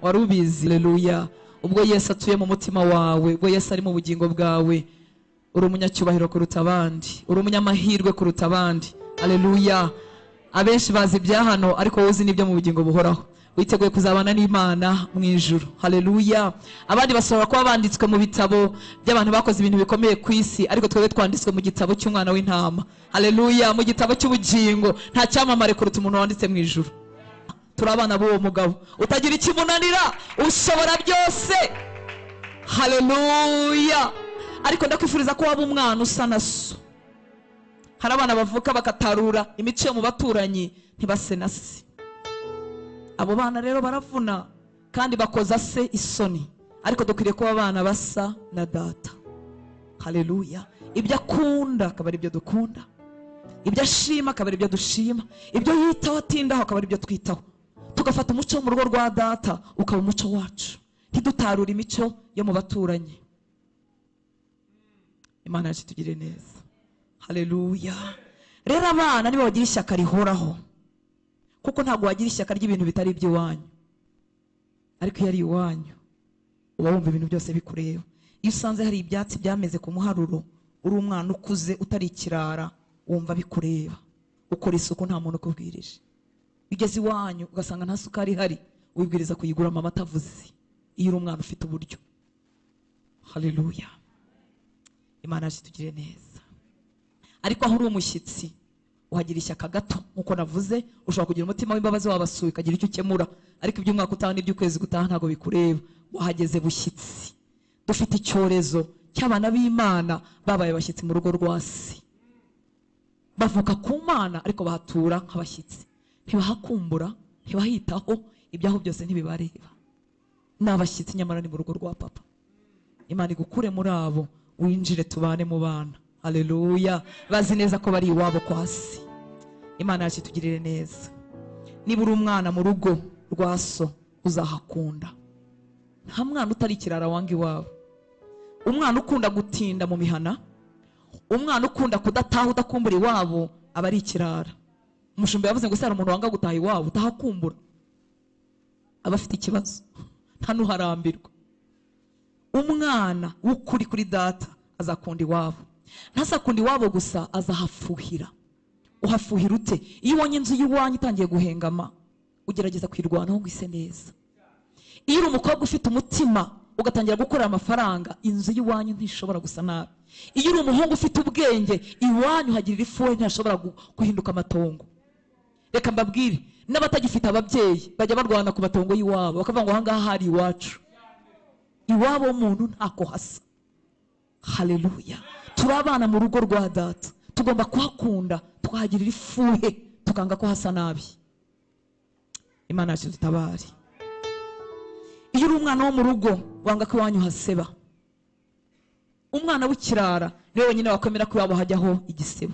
Wari ubizi? Haleluya. Ubwo Yesu atuye mu mutima wawe, ubwo Yesu ari mu bugingo bwawe, uri umunyacyubahiro kuruta abandi, uri umunyamahirwe kuruta abandi. Haleluya. Abenshi bazi ibya hano, ariko wowe uzi n'ibyo mu bugingo buhoraho. Witeguye kuzabana n'Imana mu ijuru. Haleluya. Abandi bashobora kuba banditswe mu bitabo by'abantu bakoze ibintu bikomeye ku isi, ariko twebwe twanditswe mu gitabo cy'umwana w'intama. Haleluya. Mu gitabo cy'ubugingo. Nta cyamamare kuruta umuntu wanditse mu ijuru. Turi abana b'uwo mugabo utagira ikimunanira, ushobora byose. Haleluya. Ariko ndakwifuriza ko waba umwana usa na so. Hari abana bavuka bakatarura imico yo mu baturanyi, ntibase na se. Abo bana rero baravuna kandi bakoza se isoni, ariko dukwiriye kuba abana basa na data. Haleluya. Ibyo akunda akaba ari byo dukunda, ibyo ashima akaba ari byo dushima, ibyo yitaho atindaho akaba ari byo twitaho. Tugafata umuco wo mu rugo rwa data ukaba umuco wacu, ntidutarure imico yo mu baturanyi. Imana yacu itugirire neza. Haleluya. Rero abana nibo bagira ishyaka rihoraho, kuko ntabwo wagira ishyaka ry'ibintu bitari iby'iwanyu, ariko iyo ari iwanyu uba wumva ibintu byose bikureba. Iyo usanze hari ibyatsi byameze ku muharuro, uri umwana ukuze utari ikirara, wumva bikureba, ukora isuku nta muntu ukubwirije. Ugeze iwanyu ugasanga nta sukari ihari, wibwiriza kuyigura mama atavuze, iyo uri umwana ufite uburyo. Haleluya. Imana yacu itugirire neza. Ariko aho uri umushyitsi uhagira ishyaka gato, nkuko navuze, ushobora kugira umutima w'imbabazi wabasuye ukagira icyo ukemura, ariko iby'umwaka utaha n'iby'ukwezi gutaha ntabwo bikureba, wahageze bushyitsi. Dufite icyorezo cy'abana b'Imana babaye abashyitsi mu rugo rwa se. Bavuka ku Mana ariko bahatura nk'abashyitsi, ntibahakumbura, ntibahitaho, ibyaho byose ntibibareba. Ni abashyitsi nyamara ni mu rugo rwa papa. Imana igukure muri abo, winjire tubane mu bana. Haleluya. Bazi neza ko bari iwabo kwa se. Imana yacu itugirire neza. Niba uri umwana mu rugo rwa so, uzahakunda. Nta mwana utari ikirara wanga iwabo. Umwana ukunda gutinda mu mihana, umwana ukunda kudataha udakumbura iwabo, aba ari ikirara. Umushumba yavuze ngo se hari umuntu wanga gutaha iwabo utahakumbura, aba afite ikibazo, nta n'uharambirwa. Umwana w'ukuri kuri data azakunda iwabo. Ntazakunda iwabo gusa, azahafuhira. Uhafuhira ute? Iyo ubonye inzu y'iwanyu itangiye guhengama, ugerageza kwirwanaho ngo ise neza. Iyo uri umukobwa ufite umutima ugatangira gukorera amafaranga, inzu y'iwanyu ntishobora gusa nabi. Iyo uri umuhungu ufite ubwenge, iwanyu hagirira ifuhe, ntashobora guhinduka amatongo. Reka mbabwire, n'abatagifite ababyeyi bajya barwana ku matongo y'iwabo, bakavuga ngo ahangaha hari iwacu. Iwabo w'umuntu ntako hasa. Haleluya. Turi abana mu rugo rwa data, tugomba kuhakunda, tukahagirira ifuhe, tukanga ko hasa nabi. Imana yacu dutabare. Iyo uri umwana wo mu rugo wanga ko iwanyu haseba. Umwana w'ikirara niwe wenyine wakwemera ko iwabo hajyaho igisebo.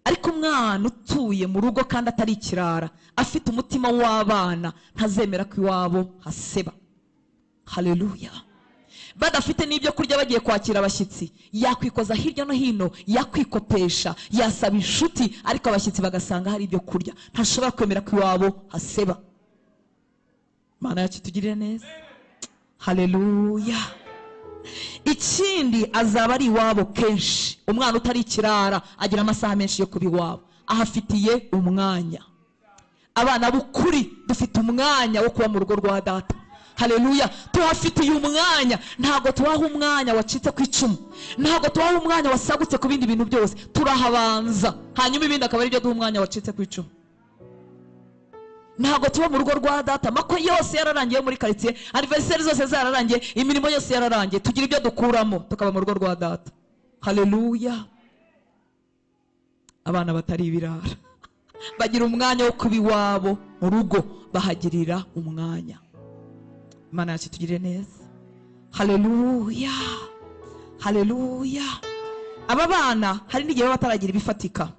Ariko umwana utuye mu rugo kandi atari ikirara, afite umutima w'abana, ntazemera ko iwabo haseba. Haleluya. Badafite n'ibyo kurya bagiye kwakira abashyitsi, yakwikoza hirya no hino, yakwikopesha, yasaba inshuti, ariko abashyitsi bagasanga hari ibyo kurya. Ntashobora kwemera ko iwabo haseba. Imana yacu itugirire neza. Haleluya. Ikindi, azaba ari iwabo kenshi. Umwana utari ikirara agira amasaha menshi yo kuba iwabo, ahafitiye umwanya. Abana b'ukuri dufite umwanya wo kuba mu rugo rwa data. Haleluya. Tuhafitiye umwanya. Ntabwo tubaha umwanya wacitse ku icumu, ntabwo tubaha umwanya wasagutse ku bindi bintu byose, turahabanza, hanyuma ibindi akaba ari byo duha umwanya wacitse ku icumu. Ntabwo tuba mu rugo rwa data amakwe yose yararangiye muri quartier, anniversaire zose zararangiye, imirimo yose yararangiye, tugira ibyo dukuramo tukaba mu rugo rwa data. Haleluya. Abana batari ibirara bagira umwanya wo kuba iwabo mu rugo, bahagirira umwanya. Imana yacu itugirire neza. Haleluya. Haleluya. Aba bana hari n'igihe baba bataragira ibifatika.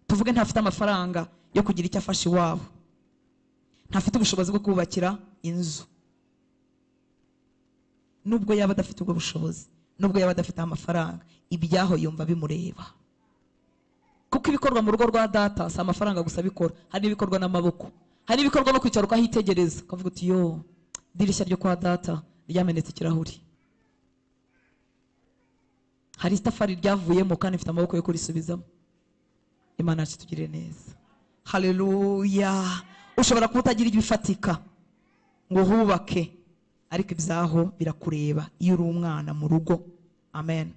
Tuvuge ntafite amafaranga yo kugira icyo afasha iwabo, ntafite ubushobozi bwo kubakira inzu. Nubwo yaba adafite ubwo bushobozi, nubwo yaba adafite amafaranga, ibyaho yumva bimureba. Kuko ibikorwa mu rugo rwa data si amafaranga gusa bikora, hari n'ibikorwa n'amaboko, hari n'ibikorwa no kwicara ukahitegereza ukavuga uti yo Idirishya ryo kwa data ryamenetse ikirahuri, hari itafari ryavuyemo kandi mfite amaboko yo kurisubizamo. Imana yacu itugirire neza. Haleluya. Ushobora kuba utagira ibifatika ngo hubake, ariko ibyaho birakureba iyo uri umwana mu rugo. Amen.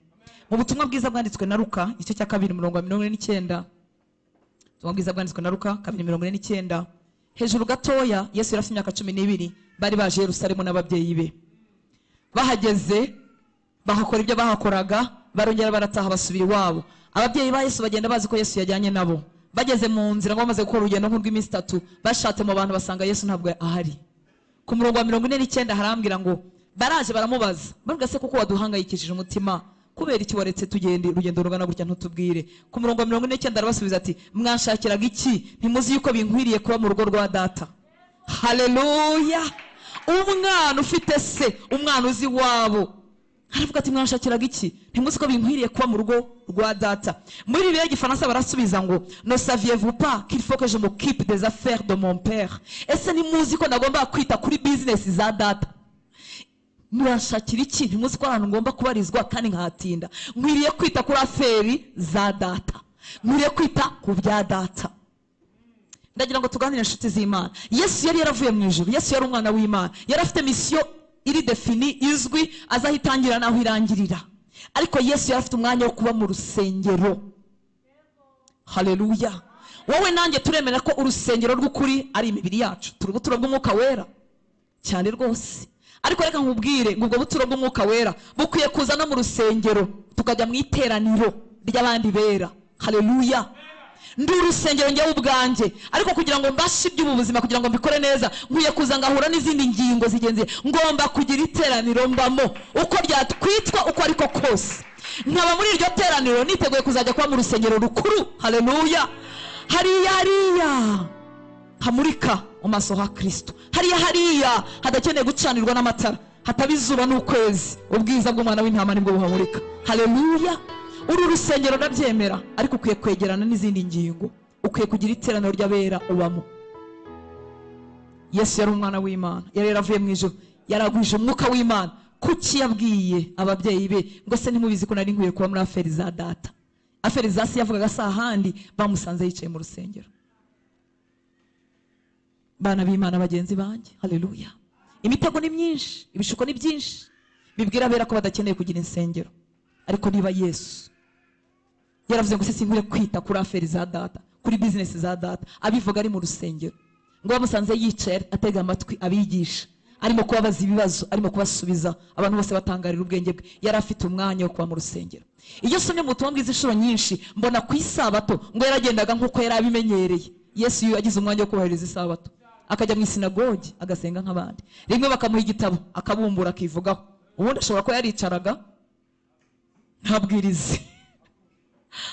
Mu butumwa bwiza bwanditswe na Luka igice cya 2 umurongo wa 49, ubutumwa bwiza bwanditswe na Luka 2:49, hejuru gatoya, Yesu yari afite imyaka 12, bari baje Yerusalemu n'ababyeyi be. Bahageze bahakora ibyo bahakoraga, barongera barataha basubira iwabo. Ababyeyi ba Yesu bagenda bazi ko Yesu yajyanye nabo. Bageze mu nzira ngo bamaze gukora urugendo nk'urw'iminsi 3, bashatse mu bantu basanga Yesu ntabwo ahari. Ku murongo wa 49 harambwira ngo baraje baramubaza, bavuga se kuko waduhangayikishije umutima, kubera iki waretse tugende urugendo rungana gutya ntutubwire? Ku murongo wa 49 arabasubiza ati mwanshakiraga iki? Ntimuzi yuko binkwiriye kuba mu rugo rwa data. Haleluya. Umwana ufite se, umwana uzi wabo, aravuga ati mwanshakiraga iki? Ntimuzi ko binkwiriye kuba mu rugo rwa data. Muri Bibiliya y'Igifaransa barasubiza ngo ne saviez-vous pas qu'il faut que je m'occupe des affaires de mon père? Ese ntimuzi ko nagomba kwita kuri business za data? Murashakira iki? Ntimuzi ko ahantu ngomba kubarizwa kandi nkahatinda. Nkwiriye kwita kuri aferi za data, nkwiriye kwita ku bya data. Ndagira ngo tuganire inshuti z'Imana. Yesu yari yaravuye mu ijuru, Yesu yari umwana w'Imana, yari afite misiyo iri defini, izwi, azaho itangira n'aho irangirira. Ariko Yesu yari afite umwanya wo kuba mu rusengero. Haleluya. Wowe nanjye turemera ko urusengero rw'ukuri ari imibiri yacu, turi ubuturo bw'umwuka wera cyane rwose. Ariko reka nkubwire ngo ubwo buturo bw'umwuka wera bukwiye kuza no mu rusengero, tukajya mu iteraniro ry'abandi bera. Haleluya. Ndi urusengero njyewe ubwanjye, ariko kugira ngo mbashe iby'ubu buzima, kugira ngo mbikore neza, nkwiye kuza ngahura n'izindi ngingo zigenzi. Ngomba kugira iteraniro mbamo, uko ryatwitwa uko ariko kose, nkaba muri iryo teraniro niteguye kuzajya kuba mu rusengero rukuru. Haleluya. Hariya hariya hamurika mu maso ha Kristo, hariya hariya hadakeneye gucanirwa n'amatara, hataba izuba n'ukwezi, ubwiza bw'umwana w'intama nibwo buhamurika. Haleluya. Uru rusengero ndabyemera, ariko ukwiye kwegerana n'izindi ngingo, ukwiye kugira iteraniro ry'abera ubamo. Yesu yari umwana w'Imana, yari yaravuye mu ijuru, yaragwije umwuka w'Imana. Kuki yabwiye ababyeyi be ngo se ntimubizi ko nari nkwiye kuba muri aferi za data? Aferi za se yavugaga si ahandi, bamusanze yicaye mu rusengero. Bana b'Imana bagenzi banjye, haleluya. Imitego ni myinshi, ibishuko ni byinshi, bibwira abera ko badakeneye kugira insengero. Ariko niba Yesu yaravuze ngo se sinkwiye kwita kuri aferi za data, kuri business za data, abivuga ari mu rusengero, ngo bamusanze yicaye atega amatwi abigisha, arimo kubabaza ibibazo, arimo kubasubiza, abantu bose batangarira ubwenge bwe. Yari afite umwanya wo kuba mu rusengero. Iyo somye mu butumwa bwiza inshuro nyinshi, mbona ku isabato ngo yaragendaga nk'uko yari abimenyereye. Yesu yagize umwanya wo kubahiriza isabato, akajya mu isinagogi agasenga nk'abandi, rimwe bakamuha igitabo akabumbura akivugaho. Ubundi ashobora kuba yaricaraga ntabwirize.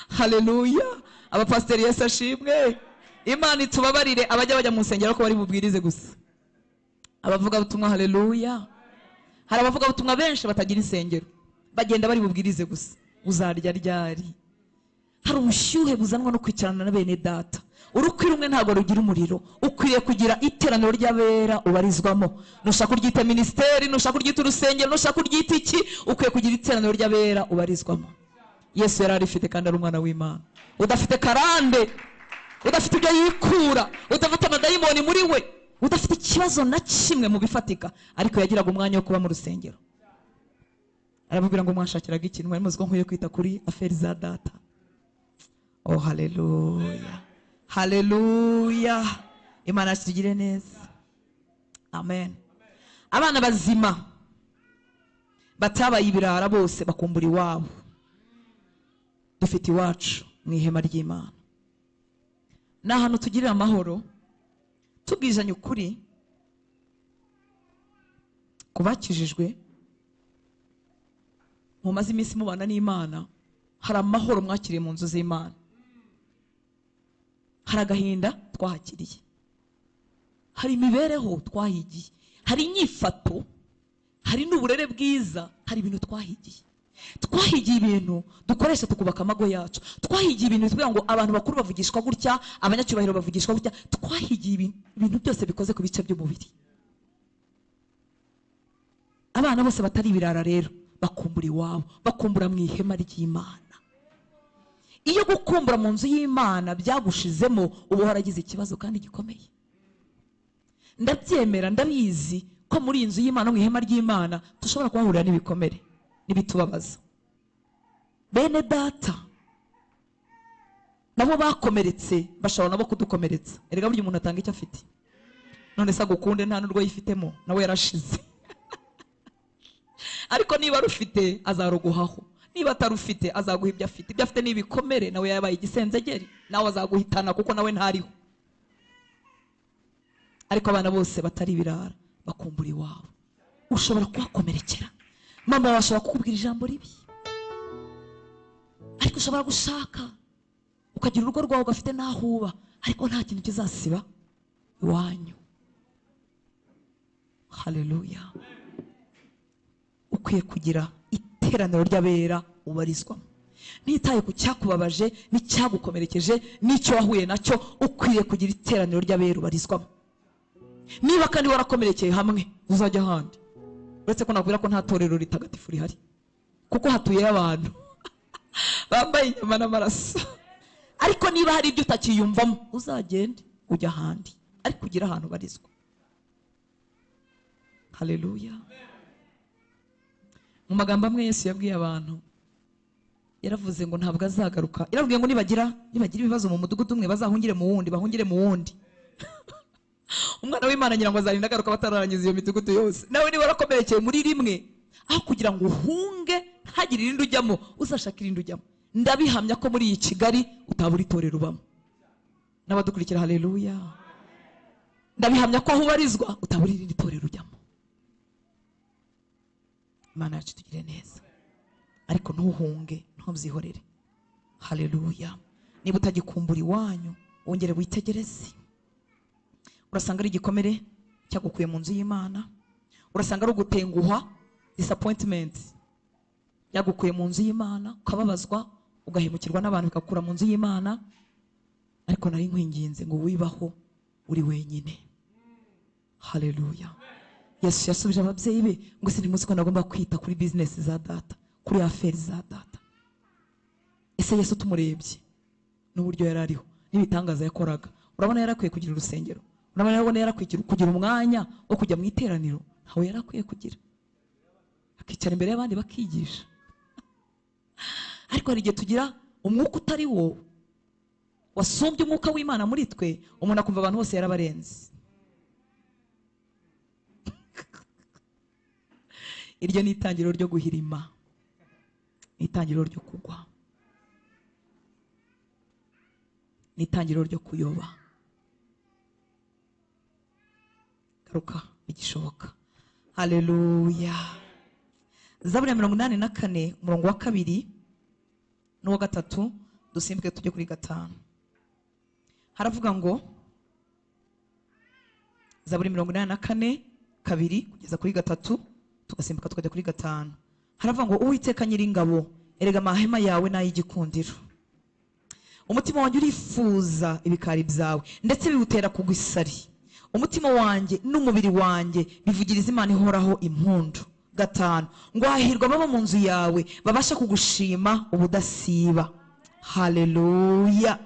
Haleluya. Abapasiteri Yesu ashimwe. Imana itubabarire abajya bajya mu nsengero ko bari bubwirize gusa. Abavuga butumwa, haleluya. Hari abavuga butumwa benshi batagira insengero, bagenda bari bubwirize gusa. Uzarya ryari? Hari ubushyuhe buzanwa no kwicarana na bene data. Urukwi rumwe ntabwo rugira umuriro. Ukwiriye kugira iteraniro ry'abera ubarizwamo. Nushaka kuryita ministeri, nushaka kuryita urusengero, nushaka kuryita iki, ukwiye kugira iteraniro ry'abera ubarizwamo. Yesu yari arifite kandi ari umwana w'Imana, udafite karande, udafite ibyo yikura, udafite amadayimoni muri we, udafite ikibazo na kimwe mu bifatika, ariko yagiraga umwanya wo kuba mu rusengero. Arababwira ngo mwashakiraga ikintu, mwari muzi ko nkwiye kwita kuri aferi za data. Oh haleluya. Haleluya. Imana itugire neza. Amen. Abana bazima batabaye ibirara bose bakumbura iwabo. Dufite iwacu mu ihema ry'Imana. Ni ahantu tugirira amahoro, tubwizanye ukuri kubakijijwe, mumaze iminsi mubana n'Imana, hari amahoro mwakiriye mu nzu z'Imana, hari agahinda twahakiriye, hari imibereho twahigiye, hari inyifato, hari n'uburere bwiza, hari ibintu twahigiye. Twahigiye ibintu dukoresha tukubaka amago yacu. Twahigiye ibintu bitubwira ngo abantu bakuru bavugishwa gutya, abanyacyubahiro bavugishwa gutya. Twahigiye ibintu byose bikoze ku bice by'umubiri. Abana bose batari ibirara rero bakumbura iwabo, bakumbura mu ihema ry'Imana. Iyo gukumbura mu nzu y'Imana byagushizemo, uba waragize ikibazo kandi gikomeye. Ndabyemera, ndabizi ko muri iyi nzu y'Imana, mu ihema ry'Imana, dushobora kuhahurira n'ibikomere n'ibitubabaza. Bene data nabo bakomeretse, bashobora nabo kudukomeretsa. Erega burya umuntu atanga icyo afite. None se agukunde nta n'urwo yifitemo, nawe yarashize. Ariko niba arufite azaruguhaho, niba atarufite azaguha ibyo afite. Ibyo afite ni ibikomere, nawe yabaye igisenzegeri, nawe azaguhitana kuko nawe ntariho. Ariko abana bose batari ibirara bakumbura iwabo. Ushobora kuhakomerekera, mama wawe ashobora kukubwira ijambo ribi, ariko ushobora gushaka ukagira urugo rwawe ugafite n'aho uba, ariko nta kintu kizasiba iwanyu. Haleluya. Ukwiye kugira iteraniro ry'abera ubarizwamo. Nitaye ku cyakubabaje n'icyagukomerekeje n'icyo wahuye nacyo, ukwiye kugira iteraniro ry'abera ubarizwamo. Niba kandi warakomerekeye hamwe, uzajya ahandi. Uretse ko nakubwira ko nta torero ritagatifu rihari, kuko hatuye abantu bambaye inyama n'amaraso. Ariko niba hari ibyo utakiyumvamo, uzagende ujya ahandi, ariko ugira ahantu ubarizwa. Haleluya. Mu magambo amwe Yesu yabwiye abantu, yaravuze ngo ntabwo azagaruka. Yarabwiye ngo nibagira ibibazo mu mudugudu umwe, bazahungire mu wundi, bahungire mu wundi. Umwana w'Imana ngira ngo azarinda agaruka batararangiza iyo midugudu yose. Nawe niba warakomerekeye muri rimwe, aho kugira ngo uhunge ntagire irindi ujyamo, uzashaka irindi ujyamo. Ndabihamya ko muri iyi Kigali utabura itorero ubamo. N'abadukurikira, haleluya. Ndabihamya ko aho ubarizwa utabura irindi torero ujyamo. Imana yacu tugire neza, ariko ntuhunge, ntubyihorere. Haleluya. Niba utagikumbura iwanyu, wongere witegereze. Urasanga ari igikomere cyagukuye mu nzu y'Imana, urasanga ari ugutenguhwa, disappointment yagukuye mu nzu y'Imana, ukababazwa, ugahemukirwa n'abantu bikakura mu nzu y'Imana. Ariko nari nkwinginze ngo wibaho uri wenyine. Haleluya. Yesu yasubije ababyeyi be ngo sinimuzi ko nagomba kwita kuri business za data, kuri affaires za data. Ese Yesu tumurebye n'uburyo yari ariho n'ibitangaza yakoraga, urabona yarakwiye kugira urusengero? Urabona yarakwiye kugira umwanya wo kujya mu iteraniro? Ntawe yarakwiye kugira, akicara imbere y'abandi bakigisha. Ariko hari igihe tugira umwuka utari wo wasumbye umwuka w'Imana muri twe, umuntu akumva abantu bose yarabarenze. Iryo ni itangiriro ryo guhirima, ni itangiriro ryo kugwa, ni itangiriro ryo kuyoba. Garuka bigishoboka. Haleluya. Zaburi ya 84 umurongo wa 2 n'uwa 3, dusimbuke tujye kuri 5. Haravuga ngo Zaburi 84 2 kugeza kuri 3, tugasimbuka tukajya kuri 5. Haravuga ngo Uwiteka Nyiringabo, erega amahema yawe n'ay'igikundiro. Umutima wanjye urifuza ibikari byawe, ndetse biwutera kugwa isari. Umutima wanjye n'umubiri wanjye bivugiriza Imana ihoraho impundu. 5, ngo hahirwa baba mu nzu yawe, babasha kugushima ubudasiba. Haleluya.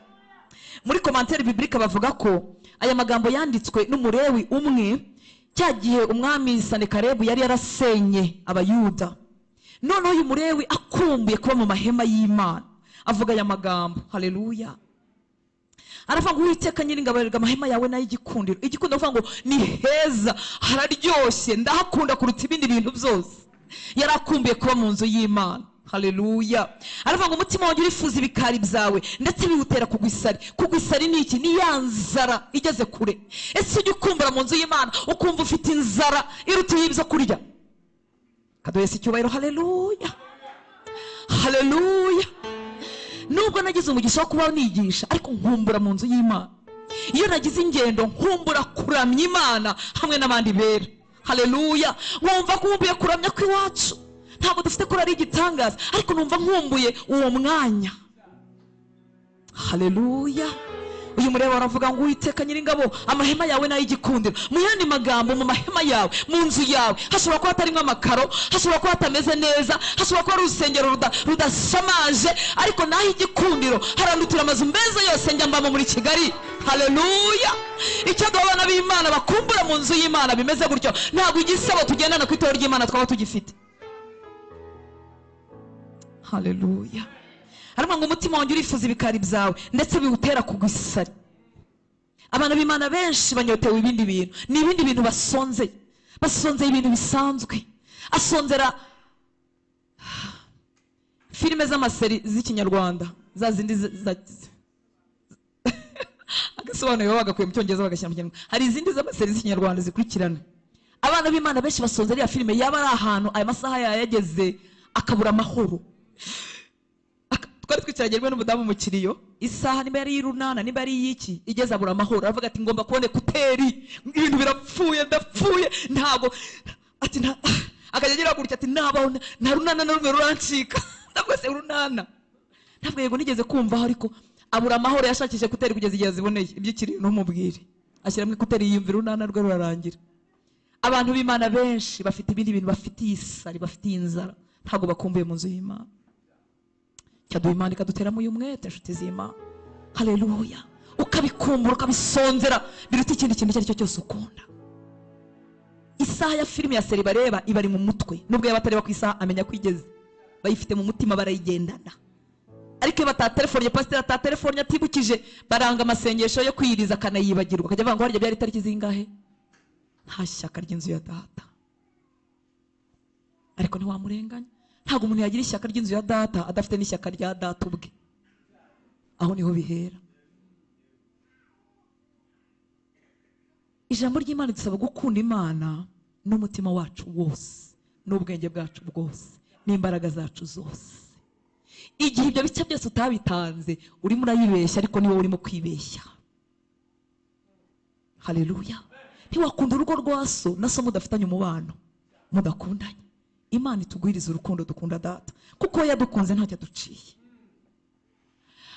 Muri commentaire biblique bavuga ko aya magambo yanditswe n'umurewi umwe cya gihe umwami Sanekarebu yari yarasenye abayuda. Noneho uyu murewi akumbuye kuba mu mahema y'Imana, avuga aya magambo. Haleluya. Aravuga ngo Uwiteka Nyiringabo, erega amahema yawe n'ay'igikundiro. Igikundiro avuga ngo ni heza, hararyoshye, ndahakunda kuruta ibindi bintu byose. Yarakumbuye kuba mu nzu y'Imana. Haleluya. Aravuga ngo umutima wanjye urifuza ibikari byawe, ndetse biwutera kugwa isari. Kugwa isari ni iki? Ni ya nzara igeze kure. Ese ujya ukumbura mu nzu y'Imana ukumva ufite inzara iruta y'ibyo kurya? Kaduhese icyubahiro. Haleluya. Haleluya. Nubwo nagize umugisha wo kuba nigisha, ariko nkumbura mu nzu y'Imana. Iyo nagize ingendo nkumbura kuramya Imana hamwe n'abandi bera. Haleluya. Nkumva nkumbuye kuramya kw'iwacu. Ntabwo dufite ko ari igitangaza, ariko numva nkumbuye uwo mwanya. Haleluya. Uyu mureba aravuga ngo Uwiteka Nyiringabo, amahema yawe n'ay'igikundiro. Mu yandi magambo, mu mahema yawe, mu nzu yawe hashobora kuba hatarimo amakaro, hashobora kuba hatameze neza, hashobora kuba ari urusengero rudashamaje, ariko naho igikundiro harandutira amazu meza yose njya mbamo muri Kigali. Haleluya! Icyo abana b'Imana bakumbura mu nzu y'Imana bimeze gutyo, ntabwo igisebo tugendana ku itorero ry'Imana twaba tugifite. Haleluya! Aravuga ngo umutima wanjye urifuza ibikari byawe, ndetse biwutera kugwa isari. Abana b'Imana benshi banyotewe ibindi bintu, ni ibindi bintu basonzeye, basonzeye ibintu bisanzwe. Asonzera filime z'amaseri z'ikinyarwanda, za zindi agasobanuye baba bagakuye mu cyongereza bagashyira mu kinyarwanda. Hari izindi z'amaseri z'ikinyarwanda zikurikirana. Abana b'Imana benshi basonzera iriya filime, yaba ari ahantu aya masaha yayageze akabura amahoro. Twari twicaranye rimwe n'umudamu mu kiriyo, isaha niba yari iy'urunana niba yari iy'iki, igeze abura amahoro, aravuga ati ngomba kubona ekuteri, ibintu birapfuye, ndapfuye, ntabwo ati akajya agira gutya ati nabaho nta runana na rumwe rurancika. Ndavuga se urunana, ntabwo yego nigeze kumvaho, ariko abura amahoro, yashakishije ekuteri kugeza igihe aziboneye. Iby'ikiriyo ntumubwire, ashyiramo ekuteri yiyumvira urunana rwe rurarangira. Abantu b'Imana benshi bafite ibindi bintu bafitiye isari, bafitiye inzara, ntabwo bakumbuye mu nzu y'Imana. Cyaduha Imana ikaduteramo uyu mwete, inshuti z'Imana. Haleluya! Ukabikumbura, ukabisonzera, biruta ikindi kintu icyo ari cyo cyose ukunda. Isaha ya filime ya seri bareba iba ari mu mutwe, nubwo yaba atareba ku isaha amenya ko igeze, bayifite mu mutima, barayigendana. Ariko iyo batatelefonnye, pasiteri atatelefonnye atibukije, baranga amasengesho yo kwiyiriza akanayibagirwa, akajya avuga ngo harya byari itariki zingahe? Nta shyaka ry'inzu ya data. Ariko ntiwamurenganya, ntabwo umuntu yagira ishyaka ry'inzu ya data adafite n'ishyaka rya data ubwe. Aho niho bihera. Ijambo ry'Imana ridusaba gukunda Imana n'umutima wacu wose, n'ubwenge bwacu bwose, n'imbaraga zacu zose. Igihe ibyo bice byose utabitanze, urimo urayibeshya, ariko ni wowe urimo kwibeshya. Haleluya! Ntiwakunda urugo rwa so na so mudafitanye umubano, mudakundanye. Imana itugwiriza urukundo dukunda data, kuko yadukunze ntacyo aduciye.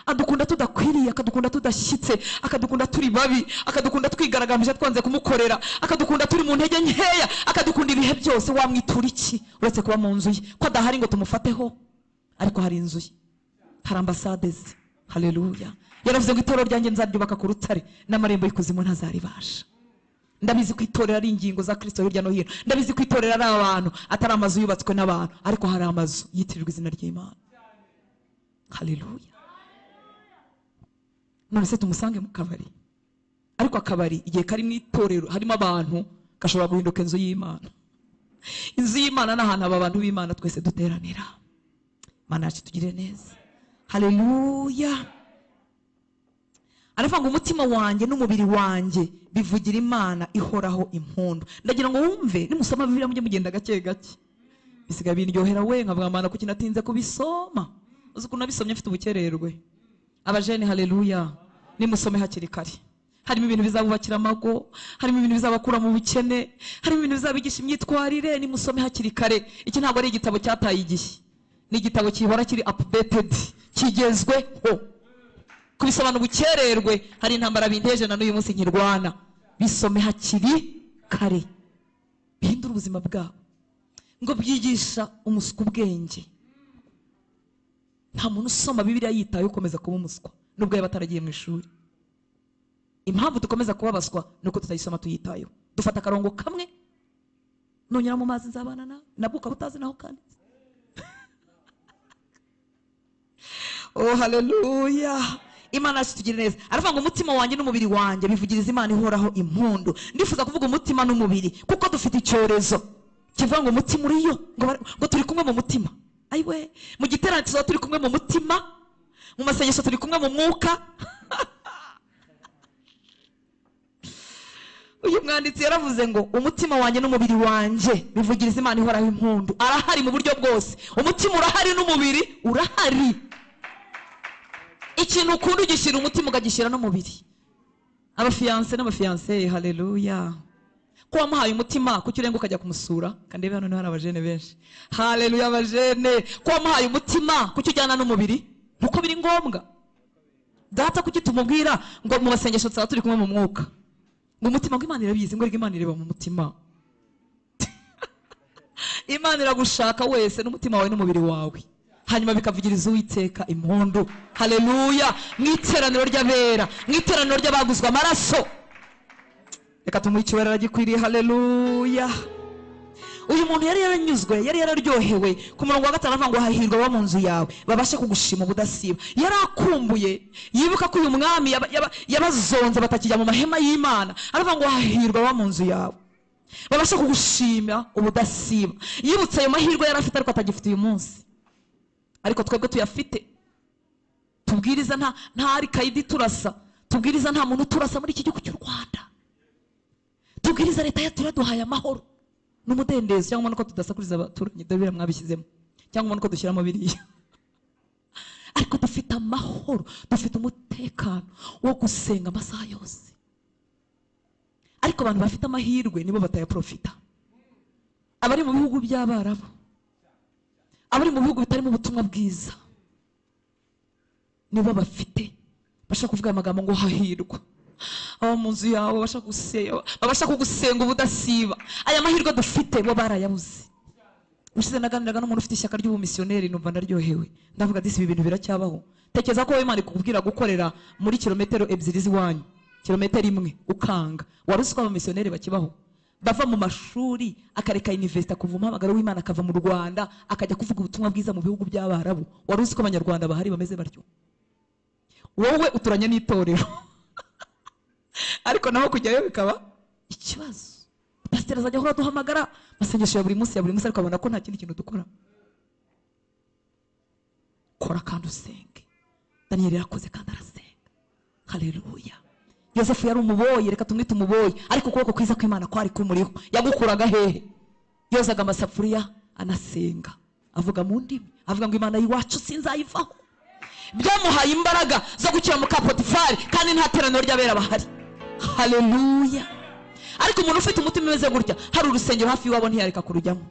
Adukunda tudakwiriye, akadukunda tudashyitse, akadukunda turi babi, akadukunda twigaragambije twanze kumukorera, akadukunda turi mu ntege nkeya, akadukunda ibihe byose. Wamwitura iki uretse kuba mu nzu ye? Ko adahari ngo tumufateho, ariko hari inzu ye, hari ambasade ze. Haleluya! Yaravuze ngo itorero ryanjye nzaryubaka ku rutare, n'amarembo y'ikuzimu ntazaribasha. Ndabizi ko itorero ari ingingo za Kristo hirya no hino, ndabizi ko itorero ari abantu, atari amazu yubatswe n'abantu, ariko hari amazu yitirirwa izina ry'Imana. Haleluya! None se tumusange mu kabari? Ariko akabari igihe kari mu itorero harimo abantu, gashobora guhinduka inzu y'Imana. Inzu y'Imana ni ahantu aba bantu b'Imana twese duteranira. Imana yacu tugirire neza. Haleluya! Aravuga ngo umutima wanjye n'umubiri wanjye bivugira Imana ihoraho impundu. Ndagira ngo wumve, nimusoma Bibiliya mujye mugenda gake gake. Bisigaye biryohera we, nkavuga Mana kuki natinze kubisoma. Uzi ukuntu nabisomye mfite ubukererwe. Abajene, haleluya, nimusome hakiri kare. Harimo ibintu bizabubakira amago, harimo ibintu bizabakura mu bukene, harimo ibintu bizabigisha imyitwarire. Nimusome hakiri kare. Iki ntabwo ari igitabo cyataye igihe, ni igitabo gihora kiri updated, kigezweho. Kubisobanura ubukererwe, hari intambara binteje na n'uyu munsi nkirwana. Bisome hakiri kare, bihindura ubuzima bwabo. Ngo byigisha umuswa ubwenge. Nta muntu usoma Bibiliya yitaye ukomeza kuba umuswa, nubwo yaba ataragiye mu ishuri. Impamvu dukomeza kuba abaswa ni uko tutayisoma tuyitayeho. Dufata akarongo kamwe, nonyura mu mazi nzabana nawe, nabwo ukaba utazi naho kanditse. Oh haleluya! Imana yacu tugire neza. Aravuga ngo umutima wanjye n'umubiri wanjye bivugiriza Imana ihoraho impundu. Ndifuza kuvuga umutima n'umubiri, kuko dufite icyorezo kivuga ngo umutima uriyo, ngo turi kumwe mu mutima. Ayiwe, mu giterane tuzaba turi kumwe mu mutima, mu masengesho turi kumwe mu mwuka. Uyu mwanditsi yaravuze ngo umutima wanjye n'umubiri wanjye bivugiriza Imana ihoraho impundu. Arahari mu buryo bwose, umutima urahari n'umubiri urahari. Ikintu ukunda ugishyira umutima ukagishyira n'umubiri. Abafiyanse n'abafiyanse, haleluya! Ko wamuhaye umutima, kuki urenga ukajya kumusura? Kandi hano hari abajene benshi. Haleluya abajene! Ko wamuhaye umutima, kuki ujyana n'umubiri? Nuko biri ngombwa. Data kuki tumubwira ngo mu masengesho tuzaba turi kumwe mu mwuka, ngo umutima, ngo Imana irabizi, ngo Imana ireba mu mutima. Imana iragushaka wese n'umutima wawe n'umubiri wawe, hanyuma bikavugiriza Uwiteka impundu. Haleluya! Mu iteraniro ry'abera, mu iteraniro ry'abaguzwe amaraso, reka tumuhe icyubahiro aragikwiriye. Haleluya! Uyu muntu yari yaranyuzwe, yari yararyohewe. Ku murongo wa 5 avuga ngo hahirwa abo mu nzu yawe babashe kugushima ubudasiba. Yari akumbuye, yibuka ko uyu mwami yabazonze batakijya mu mahema y'Imana. Aravuga ngo hahirwa abo mu nzu yawe babashe kugushima ubudasiba. Yibutse ayo mahirwe yari afite ariko atagifite uyu munsi, ariko twebwe tuyafite. Tubwiriza nta ari kayidi turasa, tubwiriza nta muntu turasa muri iki gihugu cy'u Rwanda. Tubwiriza leta yacu iraduhaye amahoro n'umudendezo, cyangwa uko tudasakuriza abaturanyi, dore mwabishyizemo, cyangwa uko dushyiramo biriya, ariko dufite amahoro, dufite umutekano wo gusenga amasaha yose. Ariko abantu bafite amahirwe nibo batayaprofita. Abari mu bihugu by'Abarabu, abari mu bihugu bitarimo ubutumwa bwiza, nibo bafite bashaka kuvuga amagambo ngo hahirwa abo mu nzu yawe babasha kugusenga ubudasiba. Aya mahirwe dufite bo barayabuze. Ushize naganiraga n'umuntu ufite ishyaka ry'ubumisiyoneri, numva ndaryohewe, ndavuga disi ibi bintu biracyabaho. Tekereza ko Imana ikubwira gukorera muri kilometero 2 z'iwanyu, kilometero 1 ukanga. Wari uzi ko abamisiyoneri bakibaho, bava mu mashuri akareka university kuva umuhamagaro w'Imana akava mu Rwanda akajya kuvuga ubutumwa bwiza mu bihugu by'Abarabu. Wari uzi ko Abanyarwanda bahari bameze batyo? Wowe uturanye n'itorero ariko naho kujyayo bikaba ikibazo. Pasiteri azajya ahora duhamagara masengesho ya buri munsi ya buri munsi, ariko abona ko nta kindi kintu dukora. Kora kandi usenge. Daniel yarakoze kandi arasenga. Haleluya! Yosefu yari umuboyi, reka tumwite umuboyi, ariko ukuboko kwiza kw'Imana kwari kumuriho. Yagukuraga hehe? Yozaga amasafuriya anasenga, avuga mu ndimi, avuga ngo Imana y'iwacu sinzayivaho. Byamuhaye imbaraga zo gukira muka Potifari, kandi nta teraniro ry'abera bahari. Haleluya! Ariko umuntu ufite umutima umeze gutya, hari urusengero hafi iwabo ntiyareka kurujyamo.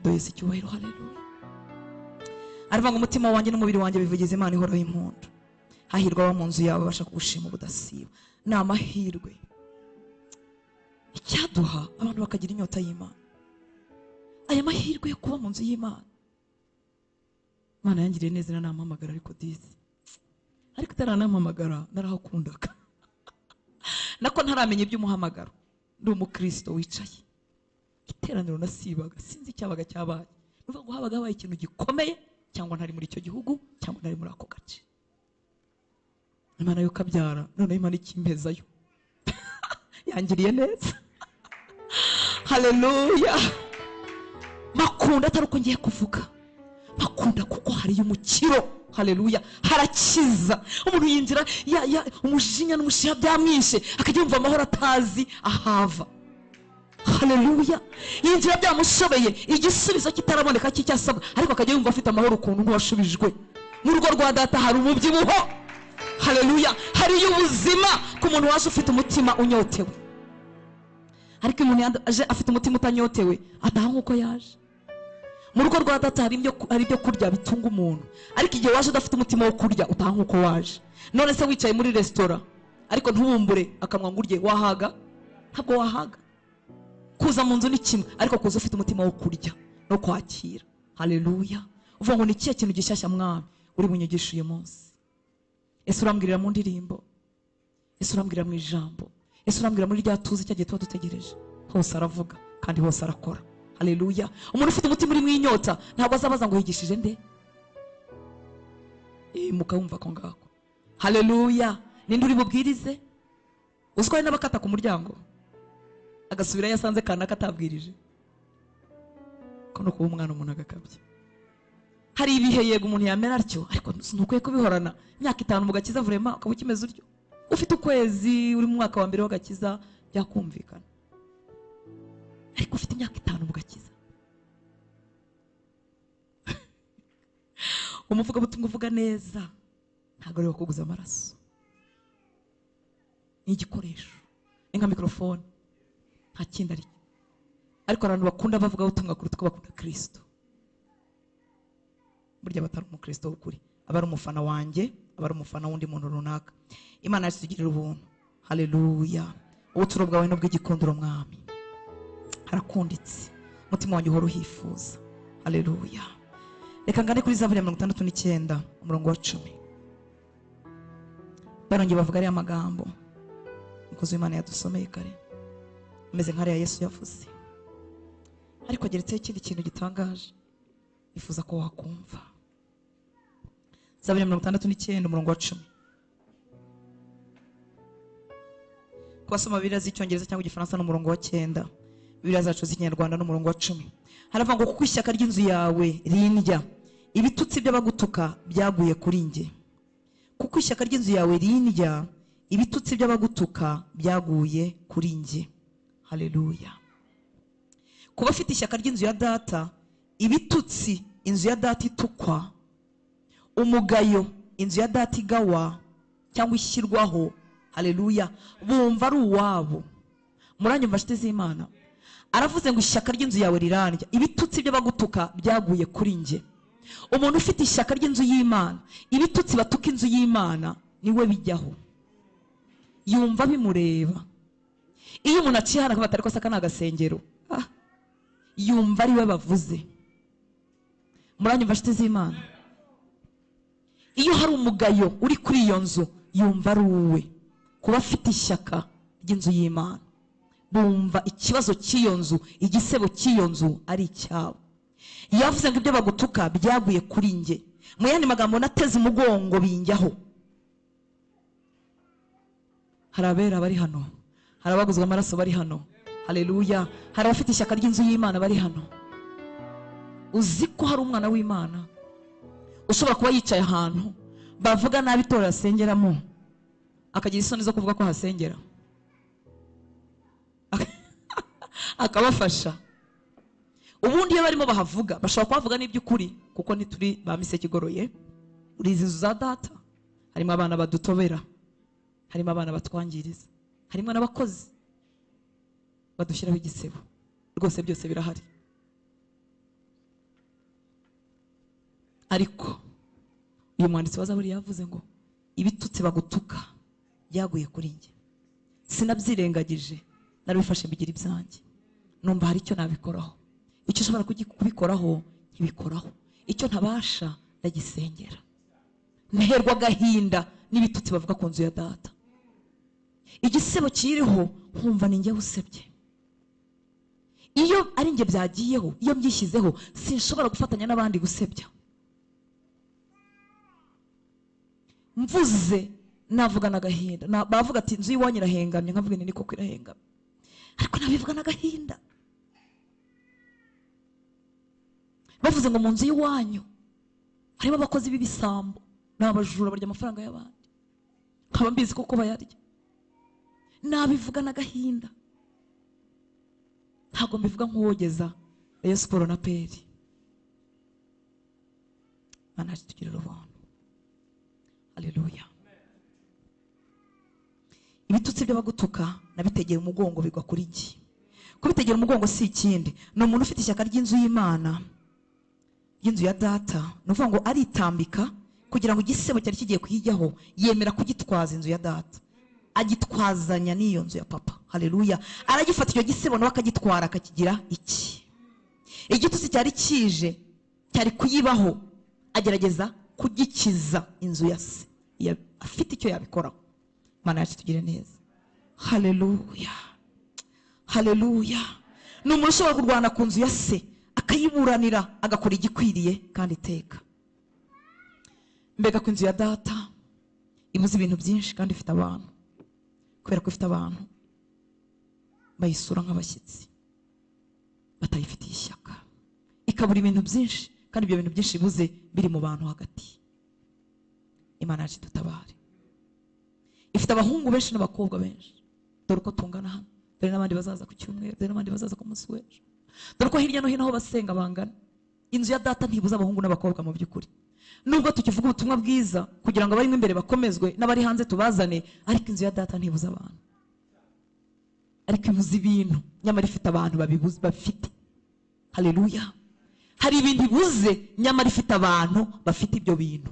Duheze icyubahiro. Haleluya! Aravuga ngo umutima wanjye n'umubiri wanjye bivugiza Imana ihoraho impundu. Hahirwa abo mu nzu yawe babasha kugushima ubudasiba. Ni amahirwe icyaduha abantu bakagira inyota y'Imana. Aya mahirwe yo kuba mu nzu y'Imana. Imana yangiriye neza nampamagara, ariko disi ariko itaranampamagara narahakundaga. Nako ntaramenya iby'umuhamagaro, ndi umukristo wicaye. Iteraniro nasibaga, sinzi icyabaga cyabaye. Nuvuga ngo habaga habaye ikintu gikomeye, cyangwa ntari muri icyo gihugu, cyangwa ntari muri ako gace. Imana yo kabyara, none Imana ikimpezayo. Yangiriye neza. Haleluya! Makunda atari uko ngiye kuvuga, makunda kuko hari umukiro. Haleluya! Harakiza. Umuntu yinjira umujinya n'umushiha byamwishe, akajya yumva amahoro atazi ahava. Haleluya! Yinjira byamushobeye, igisubizo kitaraboneka cy'icyasabwa, ariko akajya yumva afite amahoro ukuntu nk'uwashubijwe. Mu rugo rwa data hari umubyibuho. Haleluya! Hari ubuzima ku muntu waje ufite umutima unyotewe. Ariko umuntu yaje afite umutima utanyotewe, ataha nk'uko yaje. Mu rugo rwa data hari ibyo kurya bitunga umuntu, ariko igihe waje udafite umutima wo kurya, utaha nk'uko waje. None se wicaye muri resitora ariko ntubumbure akanwa ngo urye, wahaga? Ntabwo wahaga. Kuza mu nzu ni kimwe, ariko kuza ufite umutima wo kurya no kwakira. Haleluya! Uvuga ngo ni ikihe kintu gishyashya mwami uri bunyigishe uyu munsi? Ese urambwirira mu ndirimbo? Ese urambwirira mu ijambo? Ese urambwira muri rya tuzi cyagiye tuba dutegereje? Hose aravuga kandi hose arakora. Haleluya! Umuntu ufite umutima uri mu inyota ntabwo azabaza ngo yigishije nde? Mukawumva ko ngako. Haleluya! Ninde uri bubwirize? Uziko hari n'abakata ku muryango agasubira yasanze kanaka atabwirije. Ko no kuba umwana umuntu agakabye. Hari ibihe yego umuntu yamera atyo, ariko ntukwiye kubihorana. Imyaka 5 mu gakiza vraiment ukaba ukimeze utyo. Ufite ukwezi uri mu mwaka wa mbere w'agakiza byakumvikana, ariko ufite imyaka 5 mu gakiza. Umuvugabutumwa uvuga neza ntabwo ari kuguza amaraso, ni igikoresho, ni nka mikrofone, nta kindi ari. Ariko abantu bakunda bavuga ubutumwa kuruta uko bakunda Kristo. Burya batari umukristo w'ukuri, aba ari umufana wanjye, aba ari umufana w'undi muntu runaka. Imana yacu itugirira ubuntu. Haleluya. Ubuturo bwawe n'ubw'igikundiro Mwami, harakunditse, umutima wanjye uhora uhifuza. Haleluya. Reka ngane kuri Zaburi ya 69 umurongo wa 10. Barongeye bavuga ariya magambo umukozi w'Imana yadusomeye kare, ameze nk'ariya Yesu yavuze, ariko ageretseho ikindi kintu gitangaje ifuza ko wakumva. Zaburi ya 69 umurongo wa 10. Kubasoma Bibiliya z'Icyongereza cyangwa Igifaransa n'umurongo wa 9, Bibiliya zacu z'Ikinyarwanda n'umurongo wa 10. Haravuga ngo kuko ishyaka ry'inzu yawe rindya, ibitutsi by'abagutuka byaguye kuri njye. Kuko ishyaka ry'inzu yawe rindya, ibitutsi by'abagutuka byaguye kuri njye. Haleluya. Kuba afite ishyaka ry'inzu ya data, ibitutsi inzu ya data itukwa, umugayo inzu ya data igawa cyangwa ishyirwaho. Haleluya. Bumva ari uwabo. Muranyumva nshuti z'Imana? Aravuze ngo ishyaka ry'inzu yawe rirandya, ibitutsi by'abagutuka byaguye kuri njye. Umuntu ufite ishyaka ry'inzu y'Imana, ibitutsi batuka inzu y'Imana niwe bijyaho, yumva bimureba. Iyo umuntu aciye hano akavuga ati ariko saka ni agasengero, yumva ari we bavuze. Muranyumva nshuti z'Imana? Iyo hari umugayo uri kuri iyo nzu, yumva ari uwe. Kuba afite ishyaka ry'inzu y'Imana, bumva ikibazo cy'iyo nzu, igisebo cy'iyo nzu ari icyabo. Yavuze ngo ibyo bagutuka byaguye kuri njye. Mu yandi magambo, nateze umugongo binjyaho. Hari abera bari hano, hari abaguzwe amaraso bari hano. Haleluya. Hari abafite ishyaka ry'inzu y'Imana bari hano. Uzi ko hari umwana w'Imana ushobora kuba yicaye ahantu bavuga nabi itorero asengeramo, akagira isoni zo kuvuga ko hasengera, akabafasha. Ubundi iyo barimo bahavuga bashobora kuhavuga n'iby'ukuri, kuko ntituri ba miseke igoroye. Uri izi nzu za data harimo abana badutobera, harimo abana batwangiriza, harimo n'abakozi badushyiraho igisebo. Rwose byose birahari. Ariko uyu mwanditsi wa Zaburi yavuze ngo ibitutsi bagutuka byaguye kuri njye, sinabyirengagije, narabifashe mbigira ibyanjye, numva hari icyo nabikoraho. Icyo ushobora kubikoraho nkibikoraho, icyo ntabasha ndagisengera. Nterwa agahinda n'ibitutsi bavuga ku nzu ya data. Igisebo kiriho nkumva ni njye usebye. Iyo ari njye byagiyeho, iyo mbyishyizeho, sinshobora gufatanya n'abandi gusebya. Mvuze navugana agahinda, bavuga ati inzu y'iwanyu irahengamye, nkavuga nti niko irahengamye, ariko nabivugana agahinda. Bavuze ngo mu nzu y'iwanyu harimo abakozi b'ibisambo n'abajura barya amafaranga y'abandi, nkaba mbizi koko bayarya. Nabivugana agahinda, ntabwo mbivuga nk'uwogeza Rayon Sport na Peri. Mana tugirire ubuntu. Haleluya. Ibitutsi by'abagutuka nabitegera umugongo bigwa kuri njye. Kubitegera umugongo si ikindi, ni umuntu ufite ishyaka ry'inzu y'Imana, y'inzu ya data. Ni ukuvuga ngo aritambika kugira ngo igisebo cyari kigiye kuyijyaho, yemera kugitwaza inzu ya data, agitwazanya n'iyo nzu ya papa. Haleluya. Aragifata icyo gisebo nawe akagitwara akakigira iki. Igitutsi cyari kije cyari kuyibaho, agerageza kugikiza inzu ya se, afite icyo yabikoraho. Mana yacu tugire neza. Haleluya. Haleluya. Ni umuntu ushobora kurwana ku nzu ya se, akayiburanira, agakora igikwiriye kandi iteka. Mbega ko inzu ya data ibuze ibintu byinshi kandi ifite abantu. Kubera ko ifite abantu bayisura nk'abashyitsi, batayifitiye ishyaka, ikabura ibintu byinshi kandi ibyo bintu byinshi ibuze biri mu bantu hagati. Imana yacu dutabare. Ifite abahungu benshi n'abakobwa benshi. Dore uko tungana hano, dore n'abandi bazaza ku cyumweru, dore n'abandi bazaza ku munsi w'ejo, dore ko hirya no hino aho basenga bangana. Inzu ya data ntibuza abahungu n'abakobwa mu by'ukuri. Nubwo tukivuga ubutumwa bwiza kugira ngo abarimo imbere bakomezwe n'abari hanze tubazane, ariko inzu ya data ntibuza abantu, ariko ibuza ibintu, nyamara ifite abantu babibuze bafite. Haleluya. Hari ibintu ibuze nyamara ifite abantu bafite ibyo bintu.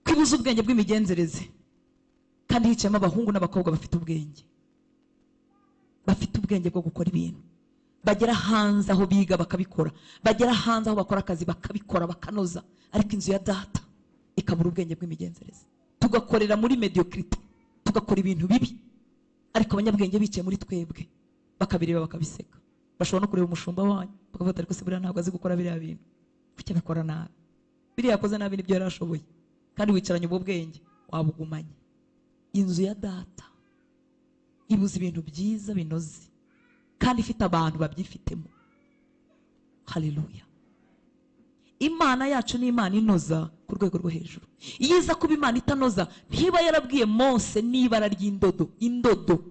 Kwibuza ubwenge bw'imigenzereze, kandi hicayemo abahungu n'abakobwa bafite ubwenge, bafite ubwenge bwo gukora ibintu, bagera hanze aho biga bakabikora, bagera hanze aho bakora akazi bakabikora bakanoza, ariko inzu ya data ikabura ubwenge bw'imigenzereze. Tugakorera muri mediocrity, tugakora ibintu bibi, ariko abanyabwenge bicaye muri twebwe bakabireba bakabiseka. Bashobora no kureba umushumba wanyu bakavuga ariko se buriya ntabwo azi gukora biriya bintu, kuki abikora nabi, biriya yakoze nabi nibyo yari ashoboye. Kandi wicaranye ubwo bwenge wabugumanye. Inzu ya data ibuze ibintu byiza binoze, kandi ifite abantu babyifitemo. Haleluya. Imana yacu ni Imana inoza ku rwego rwo hejuru. Iyo iza kuba Imana itanoza, ntiba yarabwiye Mose n'ibara ry'indodo. Indodo,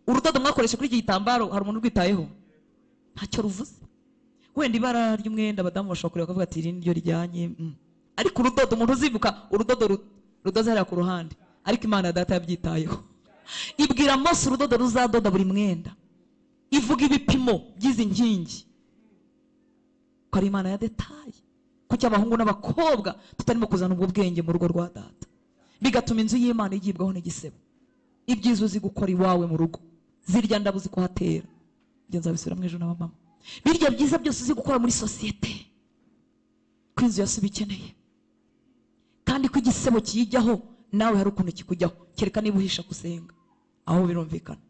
urudodo mwakoresha kuri iki gitambaro, hari umuntu urwitayeho? Ntacyo ruvuze. Wenda ibara ry'umwenda abadamu bashobora kureba bakavuga ati iri niryo rijyanye, ariko urudodo umuntu uzibuka urudodo rudoze hariya ku ruhande, ariko Imana ya data yabyitayeho. Ibwira Mose urudodo ruzadoda buri mwenda, ivuga ibipimo by'izi nkingi, ko ari Imana ya detaye. Kuki abahungu n'abakobwa tutarimo kuzana ubwo bwenge mu rugo rwa data, bigatuma inzu y'Imana igibwaho n'igisebo. Ibyiza uzi gukora iwawe mu rugo, zirya ndabo uzi kuhatera, ibyo nzabisubira mu ejo n'abamama, birya byiza byose uzi gukora muri sosiyete, ko inzu yasuba ikeneye, kandi ko igisebo kiyijyaho nawe hari ukuntu kikujyaho, kereka niba uhisha gusenga. Aho birumvikana.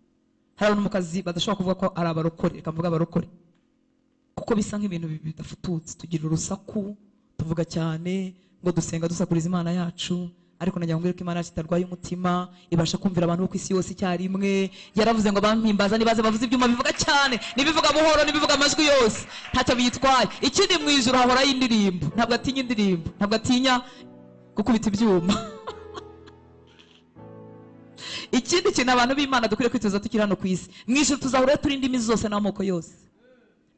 Hari abantu mu kazi badashobora kuvuga ko ari abarokore, reka mvuga abarokore, kuko bisa nk'ibintu bidafututse. Tugira urusaku, tuvuga cyane ngo dusenga dusakuriza Imana yacu, ariko nagira ngo ko Imana yacu itarwaye umutima, ibasha kumvira abantu bo ku isi yose icyarimwe. Yaravuze ngo bampimbaza nibaze bavuze ibyuma bivuga cyane, nibivuga buhoro, nibivuga amajwi yose, ntacyo bitwaye. Ikindi mu ijuru hahorayo indirimbo, ntabwo atinya indirimbo, ntabwo atinya gukubita ibyuma. Ikindi kintu abantu b'Imana dukwiriye kwitoza tukiri hano ku isi, mu ijuru tuzahora turi indimi zose n'amoko yose.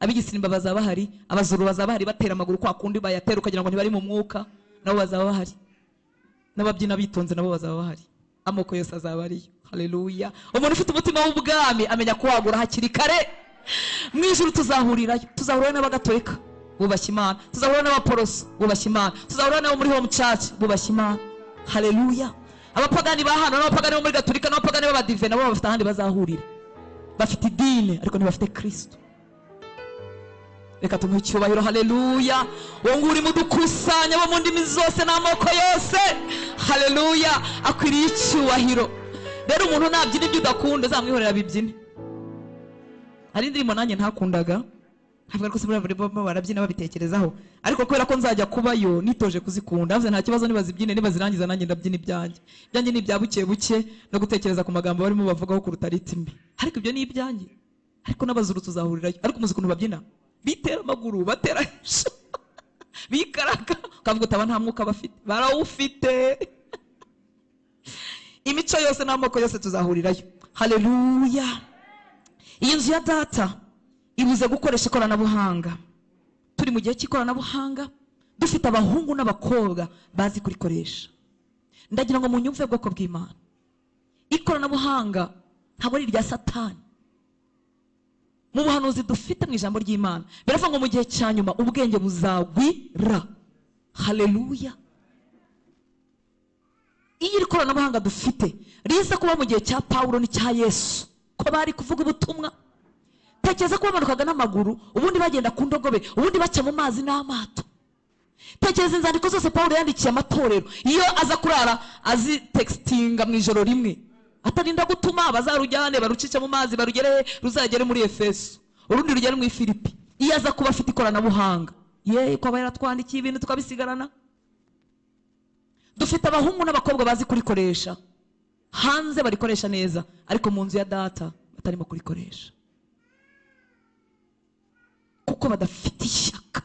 Abigisimba bazaba bahari, abazuru bazaba bahari, batera amaguru kwa kundi bayatera ukagira ngo ntibari mu mwuka, nabo bazaba bahari, n'ababyina bitonze nabo bazaba bahari, amoko yose azaba ariyo. Haleluya. Umuntu ufite umutima w'ubwami amenya kuwagura hakiri kare. Mu ijuru tuzahurirayo, tuzahurira n'abagatolika bubashye Imana, tuzahurira n'abaporoso bubashye Imana, tuzahurira n'abo muri home church bubashye Imana. Haleluya. Abapagani ba hano n'abapagani bo muri gatolika n'abapagani b'abadive nabo bafite ahandi bazahurira, bafite idini ariko ntibafite Kristo. Reka tumuhe icyubahiro. Haleluya. Uwo nguwo urimo udukusanya bo mu ndimi zose n'amoko yose, haleluya, akwiriye icyubahiro. Rero umuntu nabyina ibyo udakunda uzamwihorera bibyine. Hari indirimbo nanjye ntakundaga, ntabwo ariko se barabyina babitekerezaho, ariko kubera ko nzajya kubayo nitoje kuzikunda, nta kibazo nibazibyine, nibazirangiza nanjye ndabyina ibyanjye. Ibyanjye ni ibya buke buke no gutekereza ku magambo barimo bavugaho kuruta ritimi, ariko ibyo ni ibyanjye. Ariko n'abazuru tuzahurirayo. Ariko muzi ukuntu babyina, bitera amaguru, batera bikaraga, ukavuga utaba nta mwuka bafite, barawufite. Imico yose n'amoko yose tuzahurirayo. Haleluya. Iyi nzu ya data ibuze gukoresha ikoranabuhanga. Turi mu gihe cy'ikoranabuhanga, dufite abahungu n'abakobwa bazi kurikoresha. Ndagira ngo munyumve bwoko bw'Imana, ikoranabuhanga ntabwo ari irya Satani. Mu buhanuzi dufite mu ijambo ry'Imana biravuga ngo mu gihe cya nyuma ubwenge buzagwira. Haleluya. Iyo iri koranabuhanga dufite riza kuba mu gihe cya Pawulo n'icya Yesu, ko bari kuvuga ubutumwa, tekereza ko bamanukaga n'amaguru, ubundi bagenda ku ndogobe, ubundi baca mu mazi n'amato. Tekereza inzandiko zose Pawulo yandikiye amatorero, iyo aza kurara azitextinga mu ijoro rimwe, atarinda gutuma bazarujyane barucice mu mazi barugere ruzagere muri Efeso, urundi rugere mu Filipi. Iyo aza kuba afite ikoranabuhanga, ye ko aba yaratwandikiye ibintu tukabisigarana. Dufite abahungu n'abakobwa bazi kurikoresha, hanze barikoresha neza, ariko mu nzu ya data batarimo kurikoresha, kuko badafite ishyaka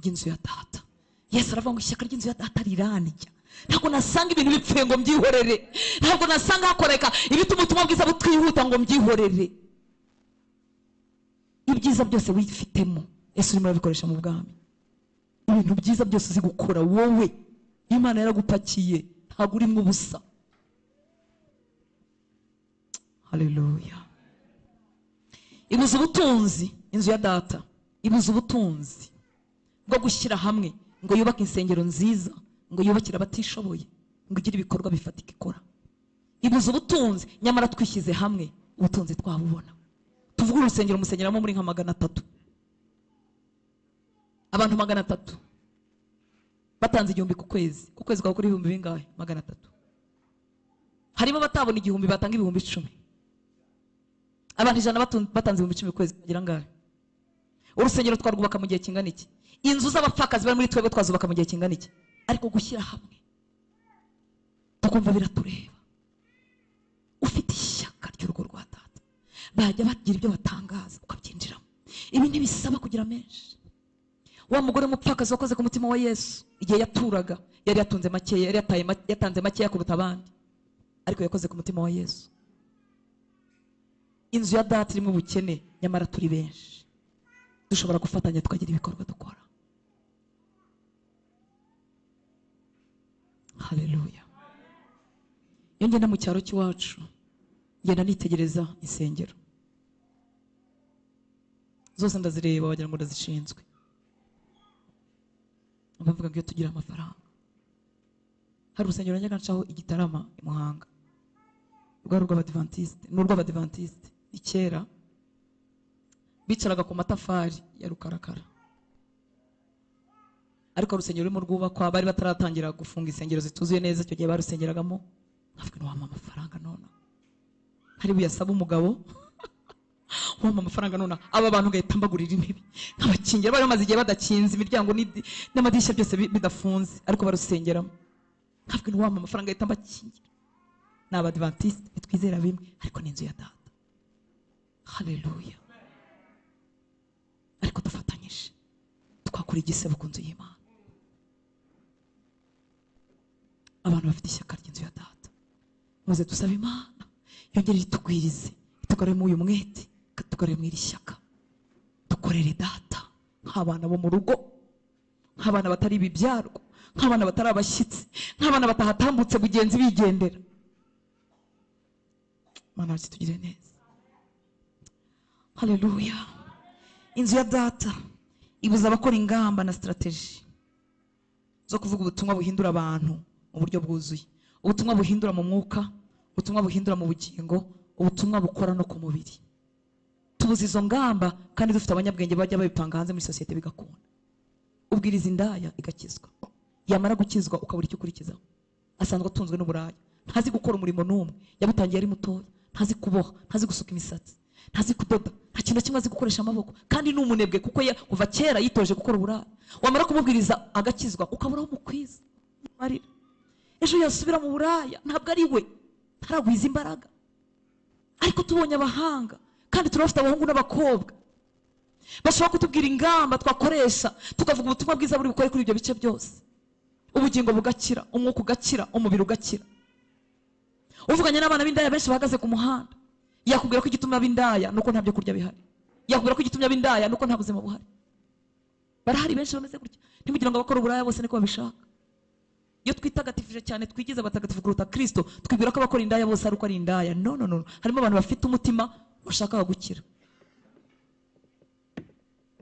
ry'inzu ya data. Yesu aravuga ngo ishyaka ry'inzu ya data rirandya. Ntabwo nasanga ibintu bipfuye ngo mbyihorere, ntabwo nasanga hakoreka ibituma ubutumwa bwiza butwihuta ngo mbyihorere. Ibyiza byose wifitemo Yesu urimo urabikoresha mu bwami. Ibintu byiza byose uzi gukora wowe, Imana yaragupakiye, ntabwo urimo ubusa. Haleluya. Ibuza ubutunzi inzu ya data, ibuza ubutunzi bwo gushyira hamwe ngo yubake insengero nziza, ngo yubakire abatishoboye, ngo igire ibikorwa bifatika ikora. Ibuza ubutunzi, nyamara twishyize hamwe ubutunzi twabubona. Tuvuge urusengero musengeramo muri nka 300, abantu 300 batanze 1000 ku kwezi, ku kwezi kwa kuri 1000 bingahe? 300. Harimo batabona 1000 batanga 10,000. Abantu 100 batanze 10,000 ku kwezi bagira ngahe? Urusengero twarwubaka mu gihe kingana iki? Inzu z'abapfakazi bari muri twebwe twazubaka mu gihe kingana iki? Ariko gushyira hamwe tukumva biratureba. Ufite ishyaka ry'urugo rwa data, bajya bagira ibyo batangaza ukabyinjiramo. Ibi ntibisaba kugira menshi. Wa mugore mupfakazi wakoze ku mutima wa Yesu igihe yaturaga, yari yatunze makeya, yari yatanze makeya kuruta abandi, ariko yakoze ku mutima wa Yesu. Inzu ya data irimo ubukene, nyamara turi benshi, dushobora gufatanya tukagira ibikorwa dukora. Haleluya. Iyo ngenda mu cyaro cy'iwacu, ngenda nitegereza insengero zose, ndazireba wagira ngo ndazishinzwe. Bavuga ngo iyo tugira amafaranga. Hari urusengero njyaga ncaho i Gitarama i Muhanga, rwari urw'Abadivantiste, n'urw'Abadivantiste ikera bicaraga ku matafari ya rukarakara. Ariko urusengero rurimo rwubakwa, bari bataratangira gufunga insengero zituzuye neza, icyo gihe barusengeragamo. Nkavuga ngo wampa amafaranga none, hari buyasaba umugabo wampa amafaranga none, aba bantu ngahita mbagurira intebe nkabakingira. Bari bamaze igihe badakinze imiryango n'amadirishya byose bidafunze, ariko barusengeramo. Nkavuga ngo wampa amafaranga ngahita mbakingira. Ni Abadivantiste bitwizera bimwe, ariko ni inzu ya data. Haleluya. Ariko dufatanyije twakora igisebo ku nzu y'Imana. Abantu bafite ishyaka ry'inzu ya data, maze dusaba Imana yongere itugwirize, itugaruremo uyu mwete, itugaruremo iri shyaka, dukorere data nk'abana bo mu rugo, nk'abana batari ibibyarwa, nk'abana batari abashyitsi, nk'abana batahatambutse bugenzi bigendera. Mana yacu tugire neza. Haleluya. Inzu ya data ibuza abakora ingamba na strategy zo kuvuga ubutumwa buhindura abantu mu buryo bwuzuye, ubutumwa buhindura mu mwuka, ubutumwa buhindura mu bugingo, ubutumwa bukora no ku mubiri. Tubuze izo ngamba kandi dufite abanyabwenge bajya babipanga hanze muri sosiyete bigakunda. Ubwiriza indaya igakizwa, yamara gukizwa ukabura icyo ukurikizaho. Asanzwe atunzwe n'uburaya, ntazi gukora umurimo n'umwe, yabutangiye ari mutoya, ntazi kuboha, ntazi gusuka imisatsi, ntazi kudoda, nta kintu kimwe azi gukoresha amaboko, kandi ni umunebwe kuko kuva kera yitoje gukora uburaya. Wamara kumubwiriza agakizwa ukabura aho umukwiza marira. Ejo yasubira mu buraya, ntabwo ari we, ntaragwiza imbaraga. Ariko tubonye abahanga, kandi turabafite abahungu n'abakobwa bashobora kutubwira ingamba twakoresha, tukavuga ubutumwa bwiza buri bukore kuri ibyo bice byose. Ubugingo bugakira, umwuka ugakira, umubiri ugakira. Uvuganye n'abana b'indaya benshi bahagaze ku muhanda, yakubwira ko igituma b'indaya nuko nta byo kurya bihari, yakubwira ko igituma b'indaya nuko nta buzima buhari. Barahari benshi bameze gutya. Ntimugira ngo abakora uburaya bose niko babishaka. Iyo twitagatifije cyane, twigize abatagatifu kuruta Kristo, twibwira ko abakora indaya bose ari uko ari indaya. No, no, no. Harimo abantu bafite umutima bashaka gukira.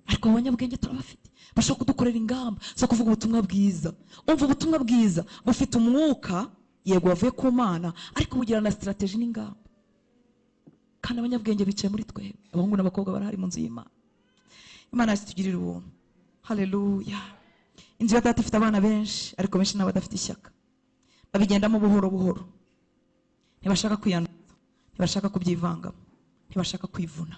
Ariko abanyabwenge turabafite, bashobora kudukorera ingamba zo kuvuga ubutumwa bwiza. Umva, ubutumwa bwiza bufite umwuka, yego wavuye ku Mana, ariko bugira na strategy n'ingamba. Kandi abanyabwenge bicaye muri twebwe, abahungu n'abakobwa barahari mu nzu y'Imana. Imana yatugirira ubuntu. Haleluya. Inzu ya data ifite abana benshi, ariko benshi nabo badafite ishyaka, babigendamo buhoro buhoro, ntibashaka kwiyanduza, ntibashaka kubyivangamo, ntibashaka kwivuna.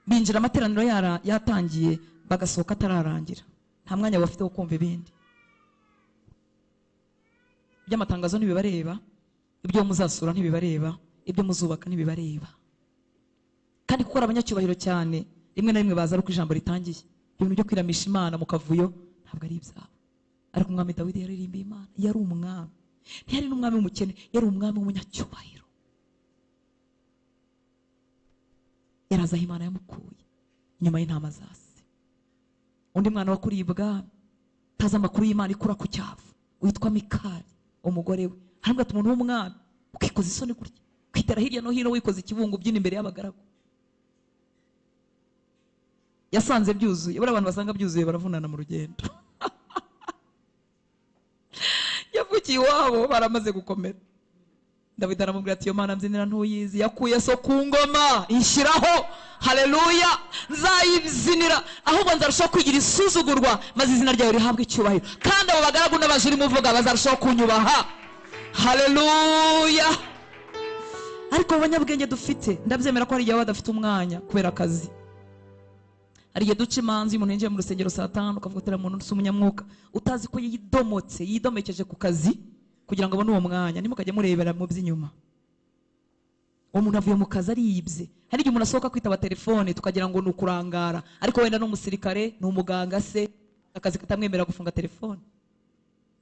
Binjira amateraniro yatangiye, bagasohoka atararangira, nta mwanya bafite wo kumva ibindi. Iby'amatangazo ntibibareba, ibyo muzasura ntibibareba, ibyo muzubaka ntibibareba. Kandi kuko ari abanyacyubahiro cyane, rimwe na rimwe baza ari uko ijambo ritangiye. Ibintu byo kwiramisha Imana mu kavuyo ntabwo ari ibyabo. Ariko umwami Dawidi yaririmbiye Imana, yari umwami, ntiyari n'umwami w'umukene, yari umwami w'umunyacyubahiro. Yaraza aho Imana yamukuye inyuma y'intama za se. Undi mwana wakuriye ibwami taza amakuru y'Imana ikura ku cyavu, witwa Mikali, umugore we arambwira ati umuntu w'umwami ukikoza isoni gutya, kwitera hirya no hino wikoza ikibungo ubyina imbere y'abagaragu. Yasanze byuzuye. Buriya abantu basanga byuzuye baravunana mu rugendo. Yavukiye iwabo baramaze gukomera. Dawidi aramubwira ati iyo Mana mbyinira ntuyizi, yakuye so ku ngoma inshyiraho. Haleluya, nzayibyinira ahubwo nzarushaho kwigira isuzugurwa maze izina ryawe rihabwe icyubahiro, kandi abo bagaragu n'abaja urimo uvuga bazarushaho kunyubaha. Haleluya. Ariko abanyabwenge dufite, ndabyemera ko hari igihe badafite umwanya kubera akazi. Hari igihe duca imanza, iyo umuntu yinjiye mu rusengero saa 5 ukavuga uti uriya muntu si umunyamwuka, utazi ko yidomotse, yidomekeje ku kazi kugira ngo abone uwo mwanya. Ntimukajye murebera mu by'inyuma. Uwo muntu avuye mu kazi ariyibye. Hari igihe umuntu asohoka kwitaba telefone tukagira ngo ni ukurangara, ariko wenda ni umusirikare, ni umuganga se, akazi katamwemerera gufunga telefone.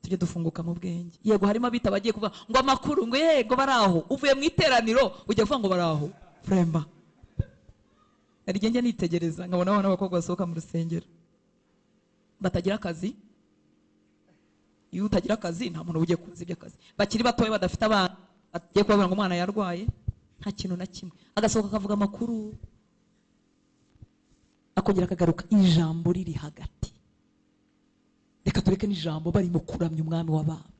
Tujye dufunguka mu bwenge. Yego harimo abitaba bagiye kuvuga ngo amakuru, ngo yego baraho, uvuye mu iteraniro ujya kuvuga ngo baraho. Vrema. Hari igihe njya nitegereza nkabona abana b'abakobwa basohoka mu rusengero batagira akazi. Iyo utagira akazi nta muntu ugiye kuzi iby'akazi. Bakiri batoya badafite abana, bagiye kubabwira ngo umwana yarwaye, nta kintu na kimwe. Agasohoka akavuga amakuru, akongera akagaruka, ijambo riri hagati. Reka tureke n'ijambo barimo kuramya umwami w'abami.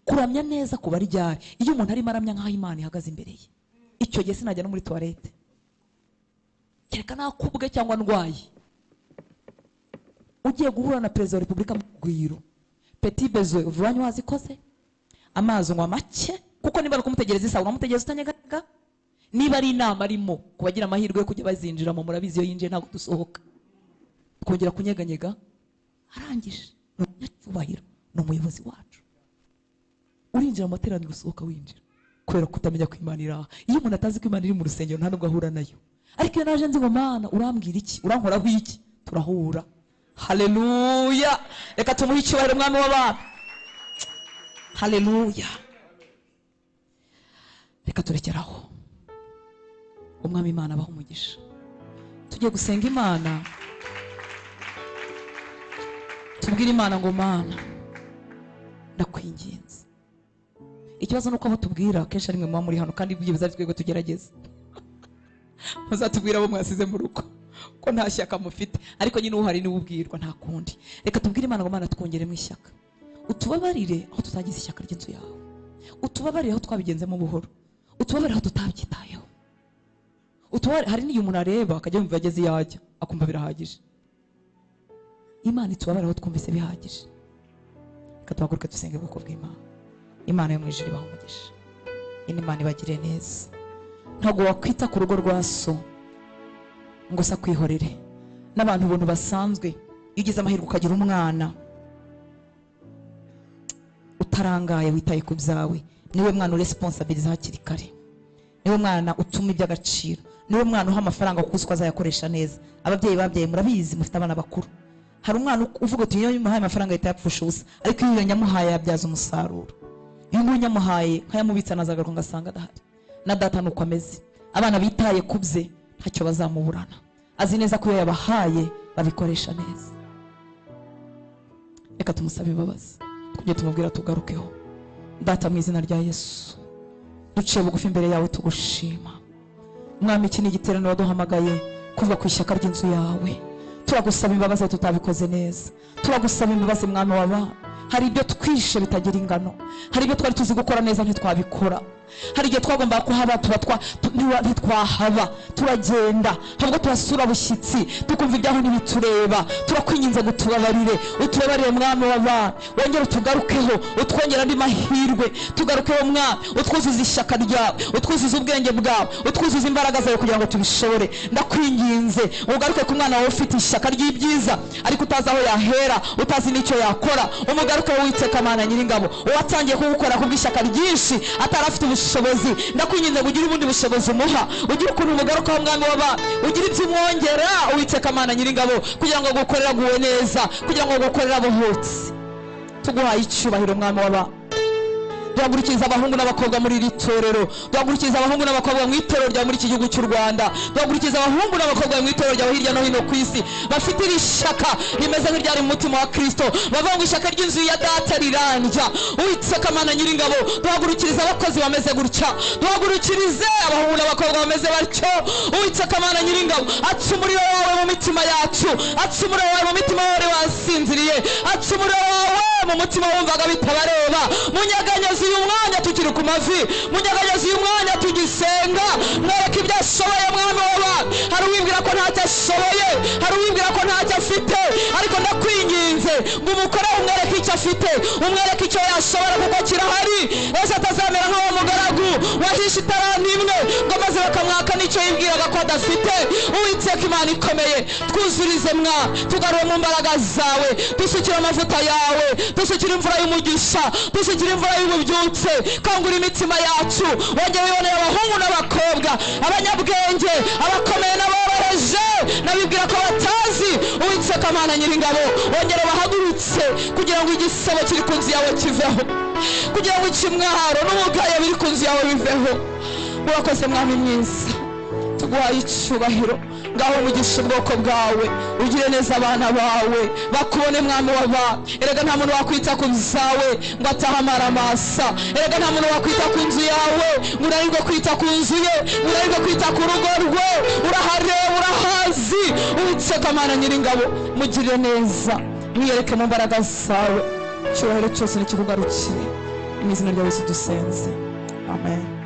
Kuramya neza kuba ryari? Iyo umuntu arimo aramya nk'aho Imana ihagaze imbere ye. Icyo gihe sinajya no muri toilette, kereka nakubwe cyangwa ndwaye. Ugiye guhura na perezida wa repubulika mu Rugwiro, petit besoin uvanyu wazikoze, amazi unywa make, kuko niba ari kumutegereza isaha uramutegereza utanyeganyega. Niba ari inama arimo, kubagira amahirwe yo kujya bazinjiramo, murabizi iyo yinjiye ntabwo dusohoka, twongera kunyeganyega. Arangije ni umunyacyubahiro, ni umuyobozi wacu. Urinjira mu materaniro usohoka winjira kubera kutamenya ko Imana iri aha. Iyo umuntu atazi ko Imana iri mu rusengero nta nubwo ahura nayo. Ariko iyo naje nzi ngo Mana urambwira iki, urankoraho iki, turahura. Haleluya, reka tumuhe icyubahiro umwami w'abami. Haleluya, reka turekeraho. Umwami Imana abahe umugisha. Tugiye gusenga Imana, tubwire Imana ngo Mana ndakwinginze. Ikibazo nuko abo tubwira kenshi ari mwe muba muri hano, kandi ibyo bizari twebwe tugerageza. Muzatubwira abo mwasize mu rugo ko nta shyaka mufite, ariko nyine uhari niwe ubwirwa, nta kundi. Reka tubwire Imana ngo Mana twongeremo ishyaka, utubabarire aho tutagize ishyaka ry'inzu yawe, utubabarire aho twabigenzemo buhoro, utubabarire aho tutabyitayeho, utubabarire. Hari n'igihe umuntu areba akajya yumva yageze iyo ajya akumva birahagije. Imana itubabarire aho twumvise bihagije. Reka duhaguruke dusenge ubwoko bw'Imana. Imana yo mu ijuru ibahe umugisha, Imana ibagire neza. Ntabwo wakwita ku rugo rwa so ngo se akwihorere. N'abantu ubuntu basanzwe, iyo ugize amahirwe ukagira umwana utarangaye witaye ku byawe, niwe mwana uresponsabiliza hakiri kare, niwe mwana utuma iby'agaciro, niwe mwana uha amafaranga kuko uzi ko azayakoresha neza. Ababyeyi babyaye murabizi, mufite abana bakuru. Hari umwana uvuga uti iyo nyamuhaye amafaranga ahita yapfusha ubusa, ariko iyo nyamuhaye yabyaza umusaruro. Iyo nguyu nyamuhaye nkayamubitsa nazagaruka ngasanga adahari. Na data nuko ameze. Abana bitaye ku bye ntacyo bazamuburana, azi neza ko iyo yabahaye babikoresha neza. Reka tumusabe imbabazi, tujye tumubwira tugarukeho. Data mu izina rya Yesu, duciye bugufi imbere yawe tugushima. Mwami, iki ni igiterane waduhamagaye kuva ku ishyaka ry'inzu yawe. Turagusaba imbabazi tutabikoze neza, turagusaba imbabazi mwami w'abami. Hari ibyo twishe bitagira ingano, hari ibyo twari tuzi gukora neza ntitwabikora, hari igihe twagombaga kuhaba tuba ntitwahaba, turagenda ahubwo turasura bushyitsi tukumva ibyaho ntibitureba. Turakwinginze ngo utubabarire, utubabarire mwami w'abami, wongere utugarukeho, utwongere andi mahirwe. Tugarukeho mwami, utwuzuze ishyaka ryawe, utwuzuze ubwenge bwawe, utwuzuze imbaraga zawe kugira ngo tubishobore. Ndakwinginze ugaruke ku mwana wawe ufite ishyaka ry'ibyiza ariko utazi aho yahera, utazi n'icyo yakora. Umugaruke Uwiteka Mana Nyiringabo, uwatangiye kugukora kubw'ishyaka ryinshi atarafite ubushobozi, ndakwinginze ngo ugire ubundi bushobozi umuha, ugire ukuntu umugarukaho mwami w'abami, ugire ibyo umwongera Uwiteka Mana Nyiringabo, kugira ngo agukorere aguwe neza, kugira ngo agukorere abohotse. Tuguhaye icyubahiro mwami w'abami, Duhagurukiriza abahungu n'abakobwa muri iri torero, duhagurukiriza abahungu n'abakobwa mu itorero rya muri iki gihugu cy'u Rwanda, duhagurukiriza abahungu n'abakobwa mu itorero ryawe hirya no hino ku isi bafite iri shyaka rimeze nk'iryari mu mutima wa Kristo, bavuga ngo ishyaka ry'inzu ya data rirandya. Uwiteka Mana Nyiringabo, duhagurukiriza abakozi bameze gutya, duhagurukirize abahungu n'abakobwa bameze batyo. Uwiteka Mana Nyiringabo, atsa umuriro wawe mu mitima yacu, atsa umuriro wawe mu mitima wawe wasinziriye, atsa umuriro wawe mu mutima wumvaga bitabareba. Munyeganyeze uyu mwanya tukiri ku mavi, munyeganyeze uyu mwanya tugisenga, mwereke ibyo ashoboye mwami w'abantu. Hari uwibwira ko ntacyo ashoboye, hari uwibwira ko ntacyo afite, ariko ndakwinginze ngo umukore umwereke icyo afite, umwereke icyo yashobora kuko kirahari. Ejo atazamera nk'uwo mugaragu wahishe itaranti imwe ngo maze bakamwaka n'icyo yibwiraga ko adafite. Uwiteka Imana ikomeye, twuzurize mwa, tugarure mu mbaraga zawe, dusukire amavuta yawe, dusukire imvura y'umugisha, dusukire imvura y'ububyutse, kangura imitima yacu, wongere wibonere abahungu n'abakobwa, abanyabwenge, abakomeye n'aboroheje, n'abibwira ko batazi. Uwiteka Mana Nyiringabo, wongere bahagurutse kugira ngo igisebo kiri ku nzu yawe kiveho, kugira ngo ikimwaro n'ubugayo biri ku nzu yawe biveho. Urakoze mwami mwiza, tuguhaye icyubahiro. Ngaho umugisha ubwoko bwawe, ugire neza abana bawe, bakubone mwami w'abantu. Erega nta muntu wakwita ku nzu zawe ngo atahe amaramasa, erega nta muntu wakwita ku nzu yawe ngo unanirwe kwita ku nzu ye, ngo unanirwe kwita ku rugo rwe. Urahareba, urahazi. Uwiteka Mana Nyiringabo, mugirire neza, mwiyereke mu mbaraga zawe, icyubahiro cyose nikikugarukire. Mu izina rya Yesu dusenze, amen.